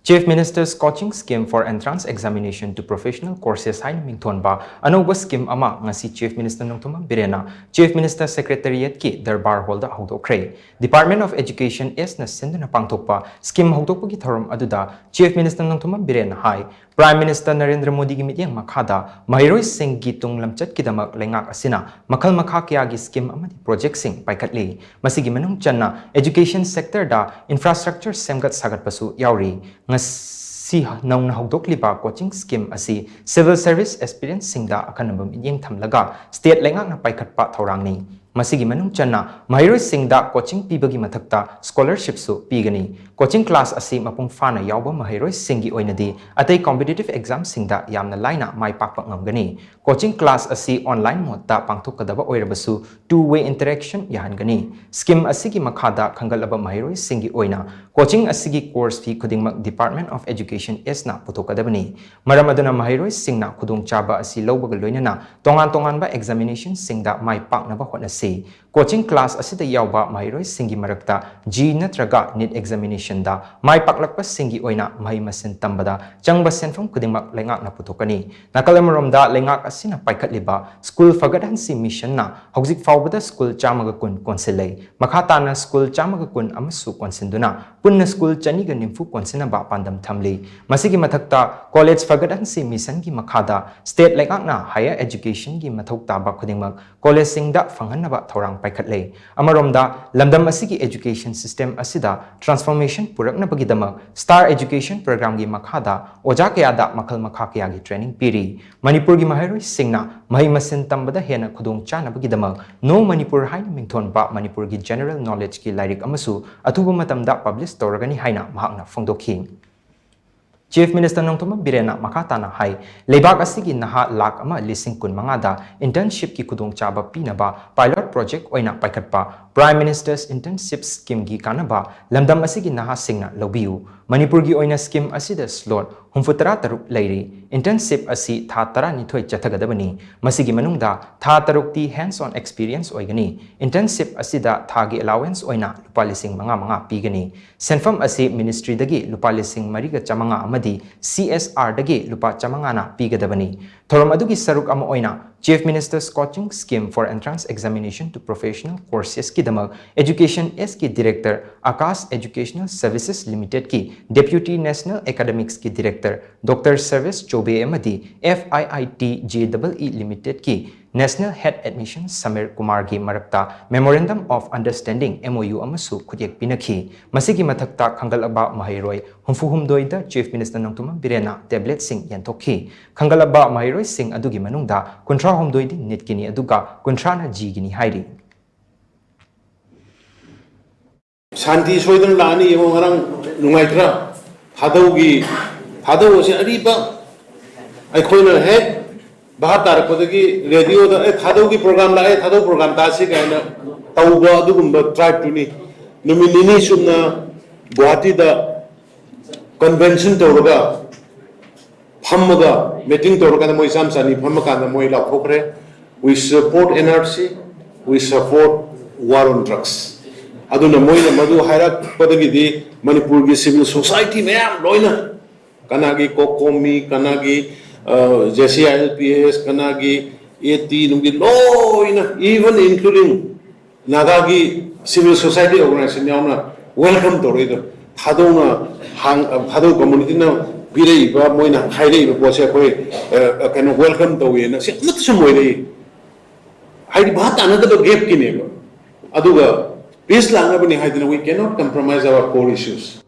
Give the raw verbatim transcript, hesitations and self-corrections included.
Chief Minister's Coaching Scheme for Entrance Examination to Professional Courses ꯍꯥꯏꯅ ꯃꯤꯡꯊꯣꯟꯕ ꯑꯅꯧꯕ scheme ꯑꯃ ꯉꯁꯤ Chief Minister Nongthombam ꯕꯤꯔꯦꯟꯅ Chief Minister Secretariatꯀꯤ darbar ꯍꯣꯜꯗ ꯍꯧꯗꯣꯛꯈ꯭ꯔꯦ꯫ Department of Education Sꯅ ꯁꯤꯟꯗꯨꯅ ꯄꯥꯡꯊꯣꯛꯄ scheme ꯍꯧꯗꯣꯛꯄꯒꯤ ꯊꯧꯔꯝ ꯑꯗꯨꯗ Chief Minister ꯅꯣꯡꯊꯣꯝꯕꯝ ꯕꯤꯔꯦꯟꯅ ꯍꯥꯏ, Prime Minister ꯅꯔꯦꯟꯗ꯭ꯔ ꯃꯣꯗꯤꯒꯤ ꯃꯤꯠꯌꯦꯡ ꯃꯈꯥꯗ ꯃꯍꯩꯔꯣꯏꯁꯤꯡꯒꯤ ꯇꯨꯡ ꯂꯝꯆꯠꯀꯤꯗꯃꯛ ꯂꯩꯉꯥꯛ ꯑꯁꯤꯅ ꯃꯈꯜ ꯃꯈꯥ ꯀꯌꯥꯒꯤ scheme ꯑꯃꯗꯤ projectꯁꯤꯡ ꯄꯥꯏꯈꯠꯂꯤ꯫ ꯃꯁꯤꯒꯤ ꯃꯅꯨꯡ ꯆꯟꯅ education sectorꯗ infrastructure ꯁꯦꯝꯒꯠ ꯁꯥꯒꯠꯄꯁꯨ ꯌꯥꯎꯔꯤ꯫ ꯉꯁꯤ ꯅꯧꯅ ꯍꯧꯗꯣꯛꯂꯤꯕ coaching scheme ꯑꯁꯤ civil service aspirantꯁꯤꯡꯗ ꯑꯈꯟꯅꯕ ꯃꯤꯠꯌꯦꯡ ꯊꯝꯂꯒ state ꯂꯩꯉꯥꯛꯅ ꯄꯥꯏꯈꯠꯄ ꯊꯧꯔꯥꯡꯅꯤ꯫ ꯃꯁꯤꯒꯤ ꯃꯅꯨꯡ ꯆꯟꯅ ꯃꯍꯩꯔꯣꯏꯁꯤꯡꯗ coaching ꯄꯤꯕꯒꯤ ꯃꯊꯛꯇ scholarshipꯁꯨ ꯄꯤꯒꯅꯤ꯫ Coaching class ꯑꯁꯤ ꯃꯄꯨꯡ ꯐꯥꯅ ꯌꯥꯎꯕ ꯃꯍꯩꯔꯣꯏꯁꯤꯡꯒꯤ ꯑꯣꯏꯅꯗꯤ ꯑꯇꯩ competitive examꯁꯤꯡꯗ ꯌꯥꯝꯅ ꯂꯥꯏꯅ ꯃꯥꯏ ꯄꯥꯛꯄ ꯉꯝꯒꯅꯤ꯫ Coaching class ꯑꯁꯤ online modeꯇ ꯄꯥꯡꯊꯣꯛꯀꯗꯕ ꯑꯣꯏꯔꯕꯁꯨ two way interaction ꯌꯥꯍꯟꯒꯅꯤ꯫ Scheme ꯑꯁꯤꯒꯤ ꯃꯈꯥꯗ ꯈꯟꯒꯠꯂꯕ ꯃꯍꯩꯔꯣꯏꯁꯤꯡꯒꯤ ꯑꯣꯏꯅ coaching ꯑꯁꯤꯒꯤ course fee ꯈꯨꯗꯤꯡꯃꯛ Department of Education Sꯅ ꯄꯨꯊꯣꯛꯀꯗꯕꯅꯤ꯫ ꯃꯔꯝ ꯑꯗꯨꯅ ꯃꯍꯩꯔꯣꯏꯁꯤꯡꯅ ꯈꯨꯗꯣꯡꯆꯥꯕ ꯑꯁꯤ ꯂꯧꯕꯒ ꯂꯣꯏꯅꯅ ꯇꯣꯉꯥꯟ ꯇꯣꯉꯥꯟꯕ examinationꯁꯤꯡꯗ ꯃꯥꯏ ꯄꯥꯛꯅꯕ ꯍꯣꯠꯅꯁꯤ꯫ Coaching class ꯑꯁꯤꯗ ꯌꯥꯎꯕ ꯃꯍꯩꯔꯣꯏꯁꯤꯡꯒꯤ ꯃꯔꯛꯇ JEE ꯅꯠꯇ꯭ꯔꯒ NEET examinationꯗ ꯃꯥꯏ ꯄꯥꯛꯂꯛꯄꯁꯤꯡꯒꯤ ꯑꯣꯏꯅ ꯃꯍꯩ ꯃꯁꯤꯡ ꯇꯝꯕꯗ ꯆꯪꯕ ꯁꯦꯟꯐꯝ ꯈꯨꯗꯤꯡꯃꯛ ꯂꯩꯉꯥꯛꯅ ꯄꯨꯊꯣꯛꯀꯅꯤ꯫ ꯅꯥꯀꯜ ꯑꯃꯔꯣꯝꯗ ꯂꯩꯉꯥꯛ ꯑꯁꯤꯅ ꯄꯥꯏꯈꯠꯂꯤꯕ school ꯐꯒꯠꯍꯟꯁꯤ missionꯅ ꯍꯧꯖꯤꯛ ꯐꯥꯎꯕꯗ school ꯆꯥꯝꯃꯒ ꯀꯨꯟ ꯀꯣꯟꯁꯤꯜꯂꯦ꯫ ꯃꯈꯥ ꯇꯥꯅ school ꯆꯥꯝꯃꯒ ꯀꯨꯟ ꯑꯃꯁꯨ ꯀꯣꯟꯁꯤꯟꯗꯨꯅ ꯄꯨꯟꯅ school ꯆꯅꯤꯒ ꯅꯤꯐꯨ ꯀꯣꯟꯁꯤꯟꯅꯕ ꯄꯥꯟꯗꯝ ꯊꯝꯂꯤ꯫ ꯃꯁꯤꯒꯤ ꯃꯊꯛꯇ college ꯐꯒꯠꯍꯟꯁꯤ missionꯒꯤ ꯃꯈꯥꯗ state ꯂꯩꯉꯥꯛꯅ higher educationꯒꯤ ꯃꯊꯧ ꯇꯥꯕ ꯈꯨꯗꯤꯡꯃꯛ collegeꯁꯤꯡꯗ ꯐꯪꯍꯟꯅꯕ ꯊꯧꯔꯥꯡ ꯄꯥꯏꯈꯠꯂꯦ꯫ ꯑꯃꯔꯣꯝꯗ ꯂꯝꯗꯝ ꯑꯁꯤꯒꯤ education system ꯑꯁꯤꯗ transformation ꯄꯨꯔꯛꯅꯕꯒꯤꯗꯃꯛ star education programꯒꯤ ꯃꯈꯥꯗ ꯑꯣꯖꯥ ꯀꯌꯥꯗ ꯃꯈꯜ ꯃꯈꯥ ꯀꯌꯥꯒꯤ training ꯄꯤꯔꯤ꯫ ꯃꯅꯤꯄꯨꯔꯒꯤ ꯃꯍꯩꯔꯣꯏꯁꯤꯡꯅ ꯃꯍꯩ ꯃꯁꯤꯡ ꯇꯝꯕꯗ ꯍꯦꯟꯅ ꯈꯨꯗꯣꯡ ꯆꯥꯅꯕꯒꯤꯗꯃꯛ No Manipur ꯍꯥꯏꯅ ꯃꯤꯡꯊꯣꯟꯕ ꯃꯅꯤꯄꯨꯔꯒꯤ general knowledgeꯀꯤ ꯂꯥꯏꯔꯤꯛ ꯑꯃꯁꯨ ꯑꯊꯨꯕ ꯃꯇꯝꯗ publish ꯇꯧꯔꯒꯅꯤ ꯍꯥꯏꯅ ꯃꯍꯥꯛꯅ ꯐꯣꯡꯗꯣꯛꯈꯤ꯫ Chief Minister ꯅꯣꯡꯊꯣꯝꯕꯝ ꯕꯤꯔꯦꯟꯅ ꯃꯈꯥ ꯇꯥꯅ ꯍꯥꯏ, ꯂꯩꯕꯥꯛ ꯑꯁꯤꯒꯤ ꯅꯍꯥ ꯂꯥꯈ ꯑꯃ ꯂꯤꯁꯤꯡ ꯀꯨꯟ ꯃꯉꯥꯗ internship ꯀꯤ ꯈꯨꯗꯣꯡꯆꯥꯕ ꯄꯤꯅꯕ pilot project ꯑꯣꯏꯅ ꯄꯥꯏꯈꯠꯄ Prime Minister's Internship Scheme ꯒꯤ ꯀꯥꯟꯅꯕ ꯂꯝꯗꯝ ꯑꯁꯤꯒꯤ ꯅꯍꯥꯁꯤꯡꯅ ꯂꯧꯕꯤꯌꯨ꯫ ꯃꯅꯤꯄꯨꯔꯒꯤ ꯑꯣꯏꯅ scheme ꯑꯁꯤꯗ slot ꯍꯨꯝꯐꯨꯇꯔꯥ ꯇꯔꯨꯛ ꯂꯩꯔꯤ꯫ Internship ꯑꯁꯤ ꯊꯥ ꯇꯔꯥꯅꯤꯊꯣꯏ ꯆꯠꯊꯒꯗꯕꯅꯤ꯫ ꯃꯁꯤꯒꯤ ꯃꯅꯨꯡꯗ ꯊꯥ ꯇꯔꯨꯛꯇꯤ hands on experience ꯑꯣꯏꯒꯅꯤ꯫ Internship ꯑꯁꯤꯗ ꯊꯥꯒꯤ allowance ꯑꯣꯏꯅ ꯂꯨꯄꯥ ꯂꯤꯁꯤꯡ ꯃꯉꯥ ꯃꯉꯥ ꯄꯤꯒꯅꯤ꯫ ꯁꯦꯟꯐꯝ ꯑꯁꯤ ministry ꯗꯒꯤ ꯂꯨꯄꯥ ꯂꯤꯁꯤꯡ ꯃꯔꯤꯒ ꯆꯥꯃꯉꯥ ꯑꯃꯗꯤ C S R ꯗꯒꯤ ꯂꯨꯄꯥ ꯆꯥꯃꯉꯥꯅ ꯄꯤꯒꯗꯕꯅꯤ꯫ ꯊꯧꯔꯝ ꯑꯗꯨꯒꯤ ꯁꯔꯨꯛ ꯑꯃ ꯑꯣꯏꯅ Chief Minister's Coaching Scheme for Entrance Examination to Professional Courses ꯀꯤꯗꯃꯛ Education S ꯀꯤ Director, Akash Educational Services Limited ꯀꯤ Deputy National Academics ꯀꯤ Director, Doctor Service Chobe ꯑꯃꯗꯤ F I I T J E E Limited ꯀꯤ National Head Admission Samir Kumar ꯒꯤ ꯃꯔꯛꯇ Memorandum of Understanding, M O U, ꯑꯃꯁꯨ ꯈꯨꯠꯌꯦꯛ ꯄꯤꯅꯈꯤ꯫ ꯃꯁꯤꯒꯤ ꯃꯊꯛꯇ ꯈꯟꯒꯠꯂꯕ ꯃꯍꯩꯔꯣꯏ ꯍꯨꯝꯐꯨ ꯍꯨꯝꯗꯣꯏꯗ Chief Minister ꯅꯣꯡꯊꯣꯝꯕꯝ ꯕꯤꯔꯦꯟꯅ tablet ꯁꯤꯡ ꯌꯦꯟꯊꯣꯛꯈꯤ꯫ ꯈꯟꯒꯠꯂꯕ ꯃꯍꯩꯔꯣꯏꯁꯤꯡ ꯑꯗꯨꯒꯤ ꯃꯅꯨꯡꯗ ꯀꯨꯟꯊ꯭ꯔꯥ ꯍꯨꯝꯗꯣꯏꯗꯤ NEET ꯀꯤꯅꯤ, ꯑꯗꯨꯒ ꯀꯨꯟꯊ꯭ꯔꯥꯅ J E E ꯒꯤꯅꯤ ꯍꯥꯏꯔꯤ꯫ ꯁꯥꯟꯇꯤ ꯁꯣꯏꯗꯅ ꯂꯥꯛꯑꯅꯤ꯫ ꯌꯦꯡꯉꯣ, ꯉꯔꯥꯡ ꯅꯨꯡꯉꯥꯏꯇ꯭ꯔꯥ? ꯊꯥꯗꯧꯒꯤ, ꯊꯥꯗꯧ ꯑꯁꯤ ꯑꯔꯤꯕ, ꯑꯩꯈꯣꯏꯅ ꯍꯦꯛ ꯚꯥꯞ ꯇꯥꯔꯛꯄꯗꯒꯤ radio ꯗ, "ꯑꯦ, ꯊꯥꯗꯧꯒꯤ program ꯂꯥꯛꯑꯦ, ꯊꯥꯗꯧ program ꯇꯥꯁꯤ" ꯀꯥꯏꯅ ꯇꯧꯕ ꯑꯗꯨꯒꯨꯝꯕ tribe ꯇꯨꯅꯤ꯫ ꯅꯨꯃꯤꯠ ꯅꯤꯅꯤ ꯆꯨꯞꯅ ꯒꯨꯋꯥꯍꯥꯇꯤꯗ convention ꯇꯧꯔꯒ, ꯐꯝꯃꯒ, meeting ꯇꯧꯔꯀꯥꯟꯗ ꯃꯣꯏ ꯆꯥꯝ ꯆꯅꯤ ꯐꯝꯃꯀꯥꯟꯗ ꯃꯣꯏ ꯂꯥꯎꯊꯣꯛꯈ꯭ꯔꯦ, "We support N R C, we support war on drugs"꯫ ꯑꯗꯨꯅ ꯃꯣꯏꯅ ꯃꯗꯨ ꯍꯥꯏꯔꯛꯄꯗꯒꯤꯗꯤ ꯃꯅꯤꯄꯨꯔꯒꯤ civil society ꯃꯌꯥꯝ ꯂꯣꯏꯅ, ꯀꯅꯥꯒꯤ COCOMI, ꯀꯅꯥꯒꯤ, ꯑ, J C I L P S, ꯀꯅꯥꯒꯤ A T ꯅꯨꯡꯒꯤ ꯂꯣꯏꯅ, even including ꯅꯥꯒꯥꯒꯤ civil society organization ꯌꯥꯎꯅ welcome ꯇꯧꯔꯛꯏꯗꯣ꯫ ꯊꯥꯗꯧꯅ ꯍꯥꯡ-, ꯊꯥꯗꯧ community ꯅ ꯄꯤꯔꯛꯏꯕ, ꯃꯣꯏꯅ ꯍꯥꯏꯔꯛꯏꯕ ꯄꯣꯠꯁꯦ ꯑꯩꯈꯣꯏ, ꯑ, ꯀꯩꯅꯣ, welcome ꯇꯧꯋꯦꯅ ꯁꯤ ꯑꯃꯠꯇꯁꯨ ꯃꯣꯏꯔꯛꯏ꯫ ꯍꯥꯏꯗꯤ ꯚꯥꯞ ꯇꯥꯅꯗꯕ gap ꯀꯤꯅꯦꯕ꯫ ꯑꯗꯨꯒ peace ꯂꯥꯛꯅꯕꯅꯤ ꯍꯥꯏꯗꯅ we cannot compromise our core issues꯫